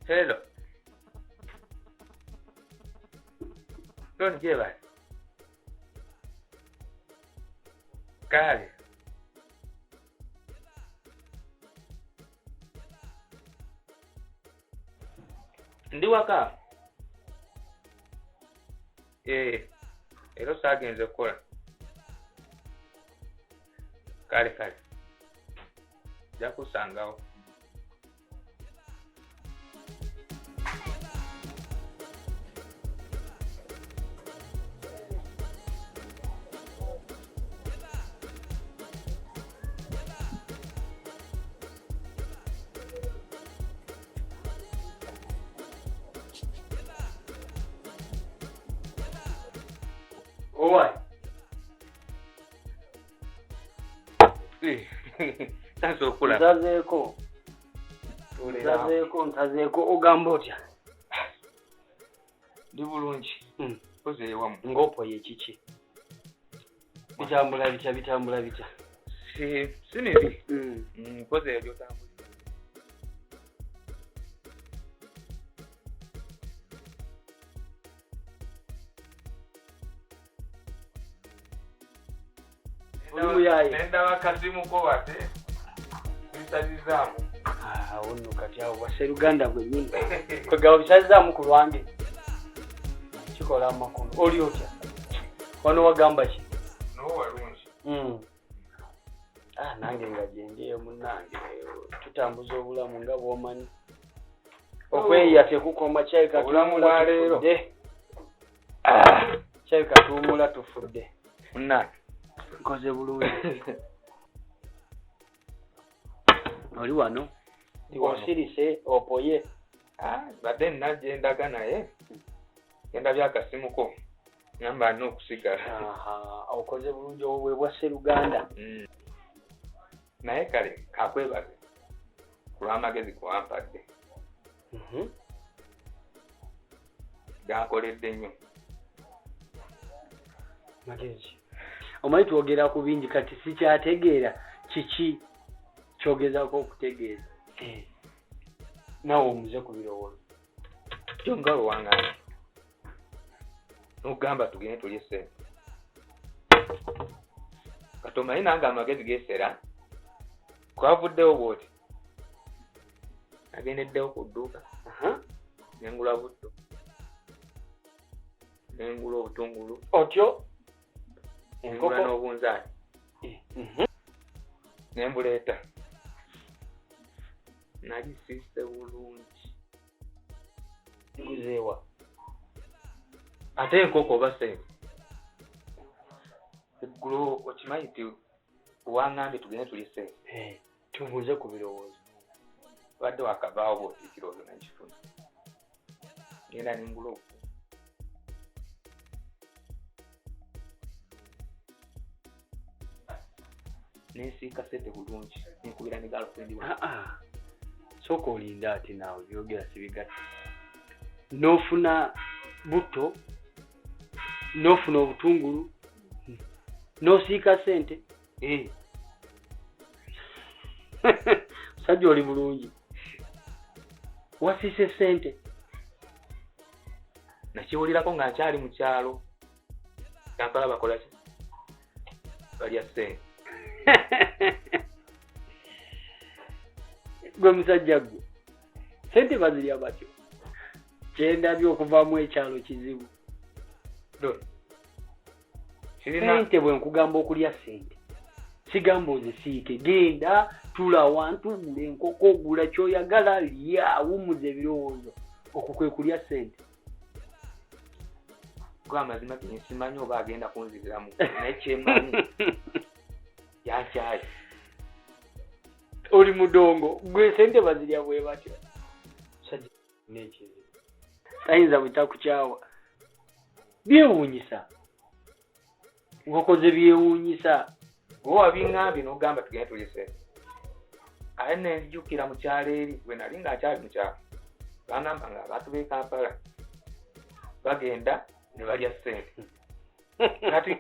Hello. Tony gyebale. Kale. Ndi waka. Eh, era osaagenze kukola. Kale kale. Nja kusangawo. Owai. Tansi okula. Nsazeeko. Nsazeeko, nsazeeko ogamba otya? Ndi bulungi. Mpozi ewamu. Ng'opoye kiki? Bitambula bitya, bitambula bitya? Si mibi. Mpozi eyo gy'otambulira. Oli muyaye. Nendaba kasimu ko ate bisazizaamu. Awo nno kati awo bwa sseruganda bwennyini. Kwegamba bisazizaamu ku lwange. Kikola amakulu. Oli otya? Wano wagamba ki? N'owo walungi. Nange nga gyendi eyo munnange. Tutambuza obulamu nga bw'omanyi. Okweyiya tekukoma, kirabika Obulamu tuwummula bwa leero. tufudde. Kirabika tuwummula tufudde. Munnange. Nkoze bulungi. Oli wano? Ndi wano. Osirise opoye. Badde nina gye ndaga naye ngenda byakasimu ko. Ngamba nina okusigala. Aha, okoze bulungi obwo bwe bwa sseruganda. Naye kale kakwebaze ku lw'amagezi ge wampadde. Gankoledde nnyo. Magezi. Omanyi twogera ku bingi kati sikyategeera kiki kyogezaako okutegeeza. Naawe omuze ku birowoozo. Kyo nga bwe wangambye. N'ogamba tugende tulye ssente. Kati omanyi nange amagezi geesera. Kwavuddewo bw'oti. Nagendeddewo ku dduuka. Ne ngula butto. Ne ngula obutungulu. Otyo? Ne ngula Enkoko? n'obunzaali. Ne mbuleeta. Nagisiise bulungi. Ziguzeewa? Ate enkoko oba ssente? Eggulo okimanyi nti wangambye tugende tulye ssente. Tubuuze ku birowoozo. Obadde wakavaawo bw'oti ekirowoozo nakifuna. Ngenda ne ngula obukuumi. Nensiika ssente bulungi, nenkubira ne girlfriend wange. Sooka olinde ate naawe byogera sibigatta. N'ofuna butto, n'ofuna obutungulu, n'osiika ssente. Musajja oli bulungi. Wasiise ssente. Nakiwulirako nga nkyali mu kyalo. Kampala bakola ki? Balya ssente. Gwe musajja gwe. Ssente bazirya batyo. Kyendabye okuvaamu ekyalo kizibu. Ssente bwe nkugamba okulya ssente. Sigamba ozisiike. Genda, tuula awantu, gula enkoko, gula ky'oyagala, lya, wummuza ebirowoozo. Okwo kwe kulya ssente. Gwe amazima ge nsimanyi oba agenda kunziriramu. Naye kyemmanyi yankyaye. Oli mudongo, gwe ssente bazirya bwe batyo. Musajja n'ekizibu. Tayinza butakukyawa. Byewuunyisa. Wakoze byewuunyisa. Gwe wabiŋŋambye n'ogamba tugende tulye ssente. Ate nenzijukira mu kyalo eri bwe nali nga nkyali mu kyalo, bagamba nga abantu b'e Kampala bagenda ne balya ssente. Kati